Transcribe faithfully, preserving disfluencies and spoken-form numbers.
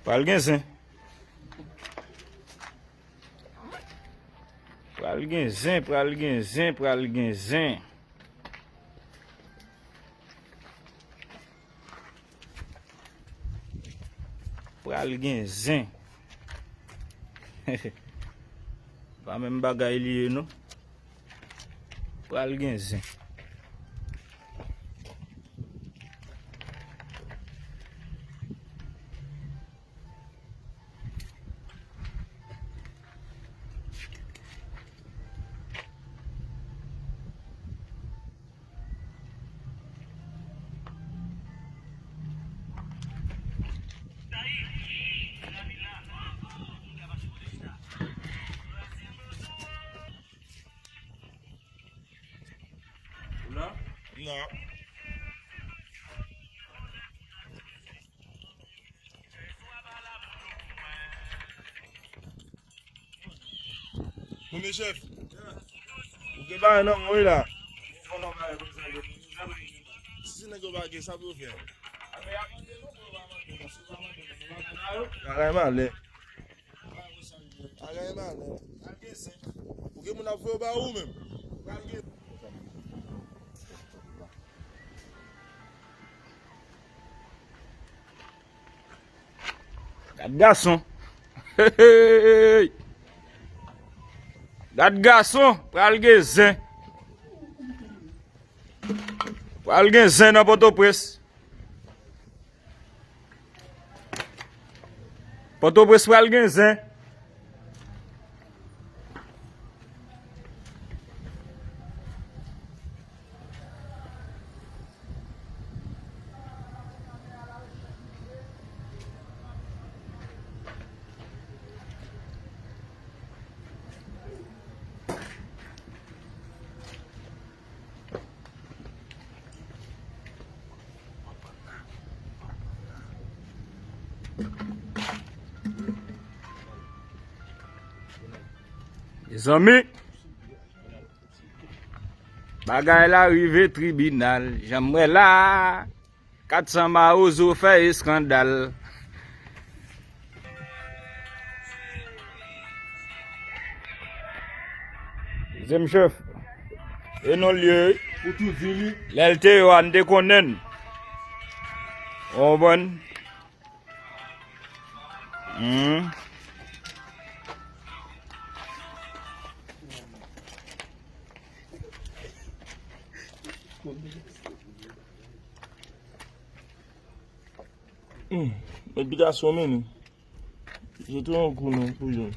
Pral gen zen. Pral gen zen, pral gen zen, pral gen zen. Pral gen zen. Pa menm bagay li ye, non. Pral gen zen. Ou la? Non. Premye chèf, ou gen bagay nan men w la. Si se nèg yo pa gen, sa pou yo fè? Bagay malè. Bagay malè. Ou gen moun ap voye ba ou menm. Gad gason. Hey! Gad gason, pral gen zen. Pral gen zen nan Pòtoprens. Pòtoprens pral gen zen. Mezanmi, bagay la rive tribinal, jan m wè la. Kat san mawozo fè eskandal. Zen chèf. E non l ye. Ou tou di li. Lè l te yo a, n te konnen l. Ou konprann? Hmm. Hmm. Met bitasyon men nou. Jete yon kou non pou jwenn.